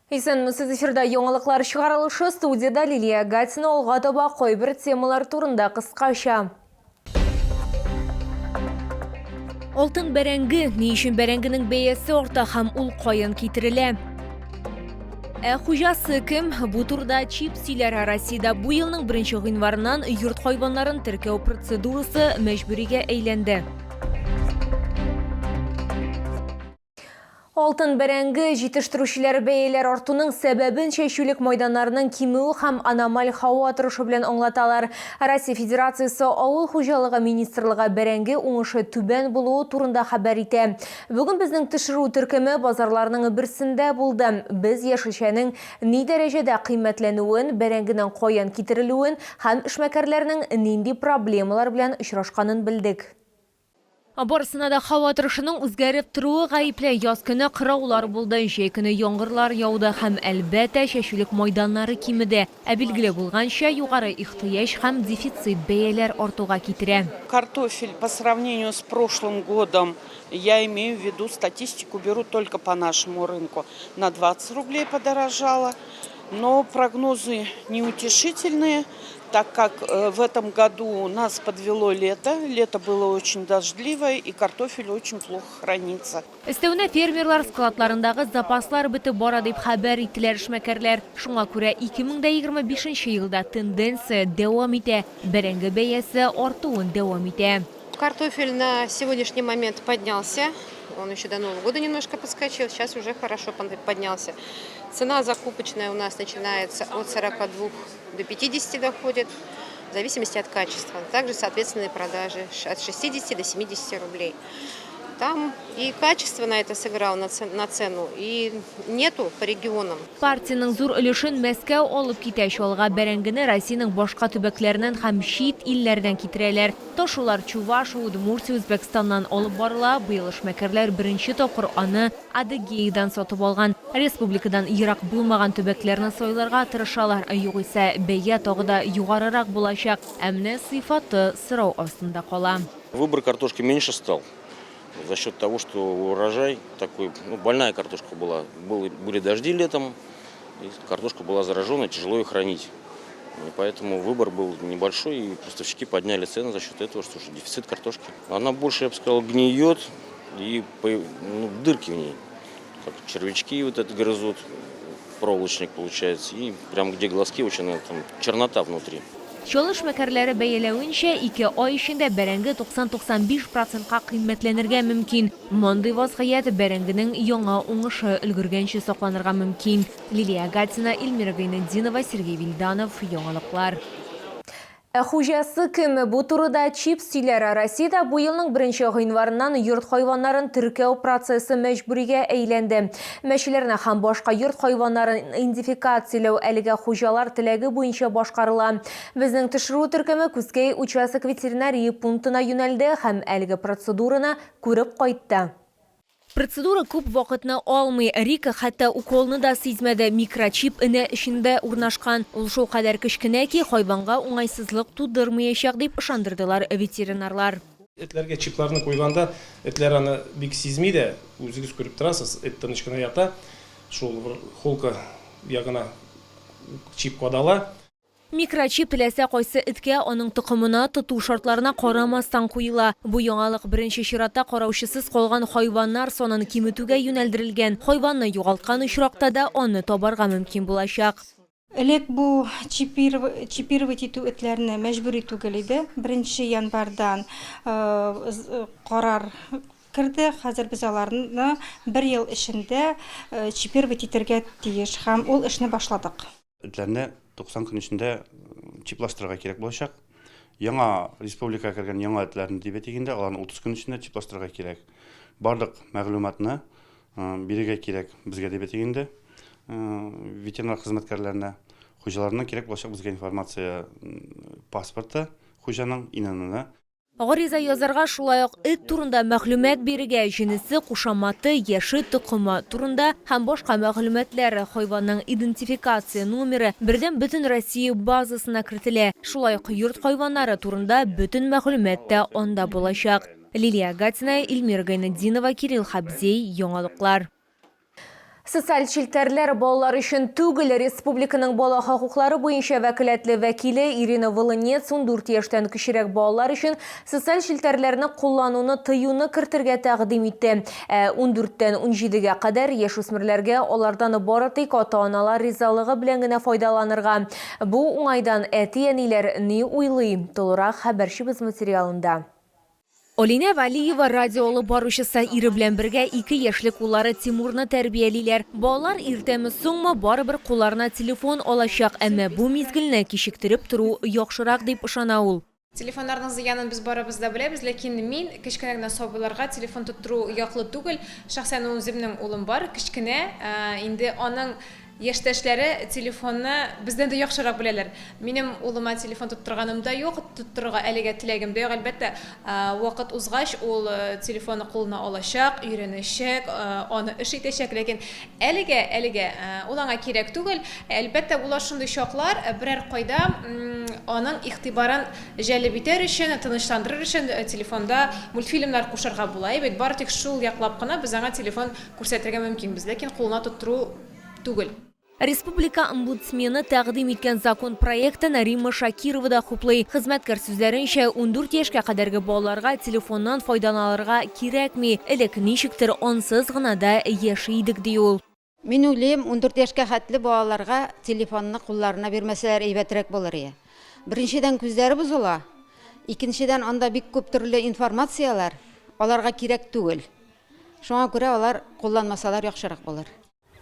Исәнмесез, эфирда яңалыклар чыгарылышы, студиядә Лилия Гатина. Алга таба кайбер темалар турында кыскача. Алтын бәрәңге, ни өчен бәрәңгенең бәясе арта һәм ул каян китерелә? Ә хуҗасы кем? Бу турыда чип сөйләр. Россиядә бу елның 1 гыйнварыннан йорт хайваннарын теркәү процедурасы мәҗбүригә әйләнде. Алтын бәрәңге җитештерүчеләр бәяләр артуның сәбәбен чәчүлек майданнарының кимүе һәм аномаль һава торышы белән аңлаталар. Россия Федерациясе Авыл хуҗалыгы министрлыгы бәрәңге уңышы түбән булуы турында хәбәр итә. Бүген безнең төшерү төркеме базарларның берсендә булды. Без яшелчәнең ни дәрәҗәдә кыйммәтләнүен, бәрәңгенең каян китерелүен һәм эшмәкәрләрнең нинди проблемалар белән очрашканын белдек. Барысына да һава торышының үзгәреп торуы гаепле. Яз көне кыраулар булды, җәй көне яңгырлар яуды һәм, әлбәттә, чәчүлек майданнары кимеде. Ә билгеле булганча, югары ихтыяҗ һәм дефицит бәяләр артуга китерә. Картофель по сравнению с прошлым годом, я имею в виду статистику беру только по нашему рынку, на 20 рублей подорожало. Но прогнозы неутешительные, так как в этом году нас подвело лето. Лето было очень дождливое, и картофель очень плохо хранится. Өстәвенә фермерлар складларындагы запаслар бетеп бара, дип хәбәр иттеләр эшмәкәрләр. Шуңа күрә 2025 нче елда тенденция дәвам итә, бәрәңге бәясе артуын дәвам итә. Картофель на сегодняшний момент поднялся, он еще до Нового года немножко подскочил, сейчас уже хорошо поднялся. Цена закупочная у нас начинается от 42 до 50 доходит, в зависимости от качества. Также, соответственно, и продажи от 60 до 70 рублей. Там и качество на это сыграло, на цену, и нету по регионам. Партиянең зур өлешен Мәскәү алып китә. Чаллыга бәрәңгене Россиянең башка төбәкләреннән һәм чит илләрдән китерәләр. Ташулар Чувашия, Удмуртия, Үзбәкстаннан алып барыла. Быел эшмәкәрләр беренче тапкыр аны Адыгеядан сатып алган. Республикадан ерак булмаган төбәкләрне сайларга тырышалар. Югыйсә, бәя тагы да югарырак булачак. Ә менә сыйфаты сорау астында кала. Выбор картошки меньше стал за счет того, что урожай такой, ну, больная картошка была. Был, были дожди летом, и картошка была зараженная, тяжело ее хранить. И поэтому выбор был небольшой, и поставщики подняли цены за счет этого, что уже дефицит картошки. Она больше, я бы сказал, гниет, и, ну, дырки в ней, как червячки вот это грызут, проволочник получается, и прям где глазки очень, ну, там чернота внутри. Чаллы эшмәкәрләре бәяләвенчә, ике ай эчендә бәрәңге 90-95 процентка кыйммәтләнергә мөмкин. Мондый вазгыять бәрәңгенең яңа уңышы өлгергәнче сакланырга мөмкин. Лилия Гатина, Эльмира Гайнетдинова, Сергей Вильданов, Яңалыклар. Ә хуҗасы кем? Бу турыда Чип сөйләр. Россиядә бу елның беренче гыйнварыннан йорт хайваннарын теркәү процессы мәҗбүригә әйләнде. Мәчеләрне һәм башка йорт хайваннарын идентификацияләү әлегә хуҗалар теләге буенча башкарыла. Безнең төшерү төркеме Күзкәй участок ветеринария пунктына юнәлде һәм әлеге процедураны күреп кайтты. Процедура күп вакытны алмый. Рика хәтта уколны да сизмәде, микрочип энә эчендә урнашкан. Ул шулкадәр кечкенә ки, хайванга уңайсызлык тудырмаячак, дип ышандырдылар ветеринарлар. Этләргә чипларны куйганда, этләр аны бик сизми дә, үзегез күреп торасыз, эт тыныч кына ята, шул бер холка ягына чип кадала. Микрочип теләсә кайсы эткә, аның токымына, тоту шартларына карамастан куела. Бу яңалык беренче чиратта караучысыз калган хайваннар санын киметүгә юнәлдерелгән. Хайванны югалткан очракта да аны табарга мөмкин булачак. Элек бу чипировать итү этләрне мәҗбүри түгел иде. Беренче январьдан карар керде. Хәзер без аларны бер ел эчендә чипировать итәргә тиеш һәм ул эшне башладык. Этләрне 90 көн эчендә чиплаштырырга кирәк булачак. Яңа республикага кергән яңа этләрне дип әйтик инде, аларны 30 көн эчендә чиплаштырырга кирәк. Барлык мәгълүматны бирергә кирәк безгә дип әйтик инде, ветеринар хезмәткәрләренә. Хуҗаларыннан кирәк булачак безгә информация, паспорты хуҗаның, ИННы. Гариза язарга, шулай ук эт турында мәгълүмат бирергә, җенесе, кушаматы, яше, токымы турында һәм башка мәгълүматлар, хайванның идентификация номеры бердәм бөтенроссия базасына кертелә. Шулай ук йорт хайваннары турында бөтен мәгълүмат та анда булачак. Лилия Гатина, Эльмира Гайнетдинова, Кирилл Хабзей, Яңалыклар. Социаль челтәрләр балалар өчен түгел, республиканың бала хокуклары буенча вәкаләтле вәкиле Ирина Волынец 14 яшьтән кечерәк балалар өчен социаль челтәрләрне куллануны тыюны кертергә тәкъдим итте. Ә 14-тән 17-гә кадәр яшүсмерләргә алардан бары тик ата-аналар ризалыгы белән генә файдаланырга. Бу уңайдан әти-әниләр ни уйлый? Тулырак хәбәрчебез материалында. Алинә Вәлиева радио алып баручысы, ире белән бергә ике яшьлек уллары Тимурны тәрбиялиләр. Балалар иртәме-соңмы барыбер кулларына телефон алачак, әмма бу мизгелне кичектереп тору яхшырак дип ышана ул. Телефоннарның зыянын без барыбыз да беләбез, ләкин мин кечкенә генә сабыйларга телефон тоттыру яклы түгел. Шәхсән үземнең улым бар, кечкенә, инде аның Яшьтәшләре телефонны бездән дә яхшырак беләләр. Минем улыма телефон тоттырганым да юк, тоттырырга әлегә теләгем дә юк. Әлбәттә, вакыт узгач, ул телефонны кулына алачак, өйрәнәчәк, аны эш итәчәк. Ләкин әлегә, әлегә ул аңа кирәк түгел. Әлбәттә, була шундый чаклар, берәр кайда аның игътибарын җәлеп итәр өчен, тынычландырыр өчен телефонда мультфильмнар кушарга була. Әйбәт, бары тик шул яклап кына без аңа телефон күрсәтергә мөмкинбез, ләкин кулына тоттыру түгел. Республика омбудсмены тәкъдим иткән закон проектын Римма Шакирова да хуплый. Хезмәткәр сүзләренчә, 14 яшькә кадәрге балаларга телефоннан файдаланырга кирәкми. Элек ничектер ансыз гына да яши идек, ди ул. Мин уйлыйм, 14 яшькә хәтле балаларга телефонны кулларына бирмәсәләр әйбәтрәк булыр ие. Беренчедән, күзләре бозыла, икенчедән, анда бик күп төрле информацияләр, аларга кирәк түгел. Шуңа күрә алар кулланмасалар яхшырак булыр.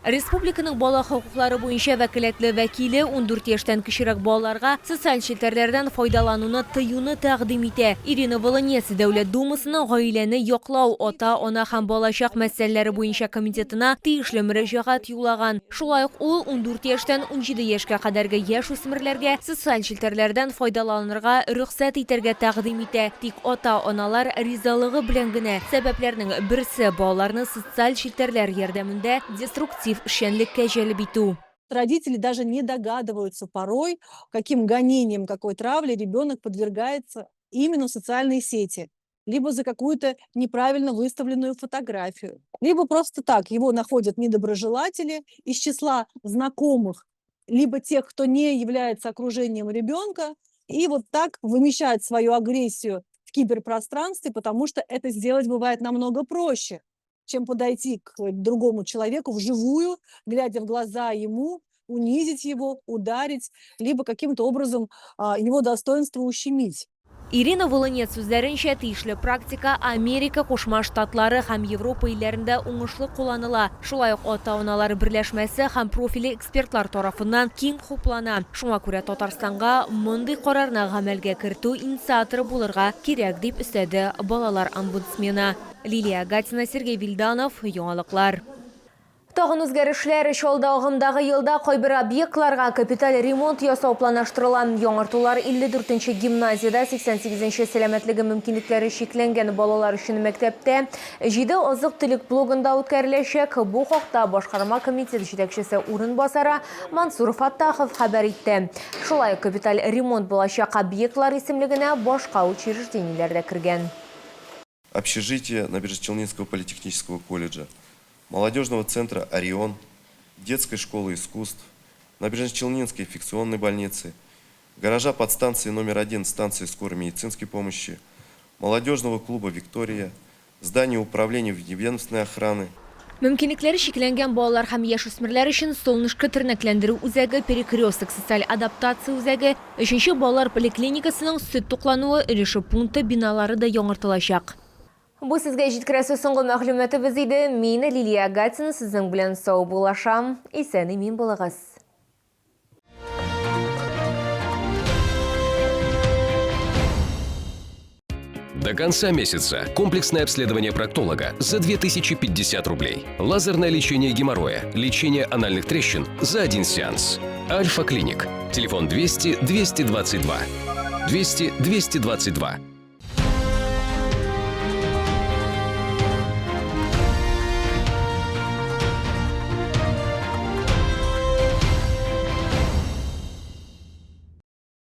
Республиканың бала хокуклары буенча вәкаләтле вәкиле 14 яшьтән кечерәк балаларга социаль челтәрләрдән файдалануны тыюны тәкъдим итә. Ирина Волынец Дәүләт Думасының гаиләне яклау, ата-ана һәм балачак мәсьәләләре буенча комитетына тиешле мөрәҗәгать юллаган. Шулай ук ул 14 яшьтән 17 яшькә кадәрге яшүсмерләргә социаль челтәрләрдән файдаланырга рөхсәт итәргә тәкъдим итә, тик ата-аналар ризалыгы белән генә. Сәбәпләрнең берсе, балаларны социаль челтәрләр ярдәмендә деструктив эшчәнлеккә җәлеп итү. Родители даже не догадываются порой, каким гонениям, какой травле ребенок подвергается именно в социальной сети. Либо за какую-то неправильно выставленную фотографию, либо просто так его находят недоброжелатели из числа знакомых, либо тех, кто не является окружением ребенка, и вот так вымещают свою агрессию в киберпространстве, потому что это сделать бывает намного проще, чем подойти к другому человеку вживую, глядя в глаза ему, унизить его, ударить, либо каким-то образом его достоинство ущемить. Ирина Волынец сүзләренчә, тиешле практика Америка Кушма Штатлары һәм Европа илләрендә уңышлы кулланыла. Шулай ук ата-аналар берләшмәсе һәм профильле экспертлар тарафыннан киң хуплана. Шуңа күрә Татарстанга мондый карарны гамәлгә кертү инициаторы булырга кирәк, дип өстәде балалар омбудсмены. Лилия Гатина, Сергей Вильданов, Яңалыклар. Тагын үзгәрешләр. Чаллыда агымдагы елда кайбер объектларга капиталь ремонт ясау планлаштырыла. Яңартулар 54 нче гимназиядә, 88 нче сәламәтлеге мөмкинлекләре чикләнгән балалар өчен мәктәптә, җиде азык-төлек блогында үткәреләчәк. Бу хакта башкарма комитет җитәкчесе урынбасары Мансур Фаттахов хәбәр итте. Шулай ук капиталь ремонт булачак объектлар исемлегенә башка учреждениеләр дә кергән. Общежитие Набережночелнинского политехнического колледжа, молодежного центра «Орион», детской школы искусств, Набережночелнинской инфекционной больницы, гаража подстанции номер один станции скорой медицинской помощи, молодежного клуба «Виктория», здания управления вневедомственной охраны. Мөмкинлекләре чикләнгән балалар һәм яшүсмерләр өчен Солнышко тернәкләндерү үзәге, Перекресток социаль адаптация үзәге, өченче балалар поликлиникасының сөт туклануы өлеше пункты биналары да яңартылачак. Бу сезгә җиткерәсе соңгы мәгълүматыбыз иде. Мин, Лилия Гатина, сезнең белән саубуллашам. Исән-имин булыгыз. До конца месяца комплексное обследование проктолога за 2050 рублей. Лазерное лечение геморроя, лечение анальных трещин за один сеанс. Альфа-клиник. Телефон 200 222. 200 222.